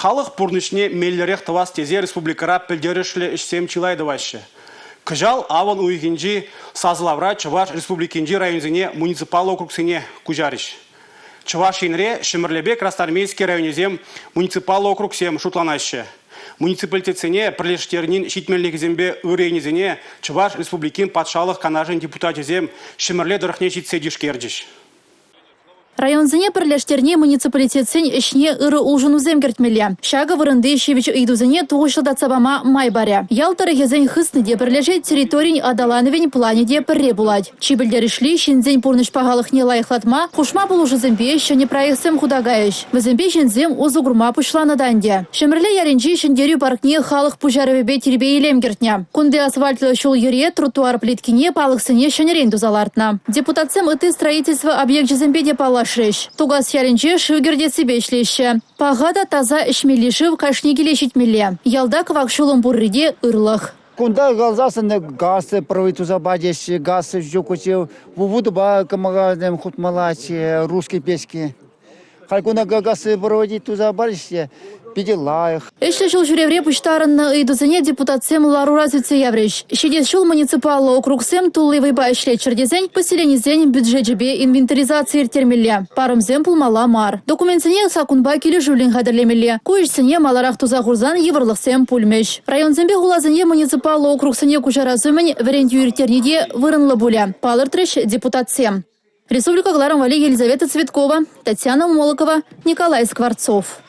Халӑх пурнӑҫне меллӗрех тӑвас тесе республикӑра пӗлтерӗшлӗ ӗҫсем чылай тӑваҫҫӗ. Кӑҫал авӑн уйӑхӗнчи сасӑлавра Чӑваш Республикинчи районсене муниципаллӑ округсене куҫарӗҫ. Чӑваш Енре Ҫӗмӗрлепе Красноармейски районӗсем муниципаллӑ округсем шутланаҫҫӗ. Муниципалитетсене пӗрлештернин ҫитменлӗхӗсемпе ырӑ енӗсене Чӑваш Республикин Патшалӑх Канашӗн депутачӗсем Ҫӗмӗрле тӑрӑхне ҫитсе тишкерчӗҫ. Районсене пӗрлештерни муниципалитетсен ӗҫне ырӑ улшӑнусем кӗртмелле. Ҫакӑ вырӑнти ҫивӗч ыйтусене тухӑҫлӑ татса пама май парӗ. Ял тӑрӑхӗсен хысни те пӗрлешет, территорин аталанӑвӗн планӗ те пӗрре пулать. Чи пӗлтерӗшли – ҫынсен пурнӑҫ пахалӑхне лайӑхлатма хушма пулӑшусемпе ҫӗнӗ проектсем хута кайӗҫ. Вӗсемпе ҫынсем усӑ курма пуҫланӑ та ӗнтӗ. Ҫӗмӗрле ялӗнчи Ҫӗнтерӳ паркне халӑх пуҫарӑвӗпе тирпей-илем кӗртнӗ. Кунти асфальтлӑ ҫул-йӗре, тротуар плиткине, палӑксене ҫӗнӗрен туса лартнӑ. Депутатсем ытти строительство объекчӗсемпе те паллашрӗҫ. Тукас ялӗнче шыв кӗртессипе ӗҫлеҫҫӗ. Паха та таса ӗҫмелли шыв кашни киле ҫитмелле. Ялта кӑвак ҫулӑм пурри те ырлӑх. Кунта калсассӑн газ провод туса пачӗҫ, газ ҫук вутӑпа кӑмакасем хутмаллаччӗ, русский печки. Халь кунта газ проводить туса парӗҫ те, питӗ лайӑх. Ӗҫлӗ ҫул ҫӳревре пуҫтарӑннӑ ыйтусене депутатсем ларура сӳтсе яврӗҫ. Ҫитес ҫул муниципаллӑ округсем тулли вӑйпа ӗҫлеччӗр тесен поселенисен бюджечӗпе инвентаризаци ирттермелле, парӑмсем пулмалла мар. Документсене саккунпа килӗшӳллӗн хатӗрлемелле. Ку ӗҫсене маларах туса хурсан йывӑрлӑхсем пулмӗҫ. Районсемпе хуласене муниципаллӑ округсене куҫарас умӗн вӗрентӳ ирттерни те вырӑнлӑ пулӗ, палӑртрӗҫ депутатсем. Республика кӑларӑм валли Елизавета Цветкова, Татьяна Молокова, Николай Скворцов.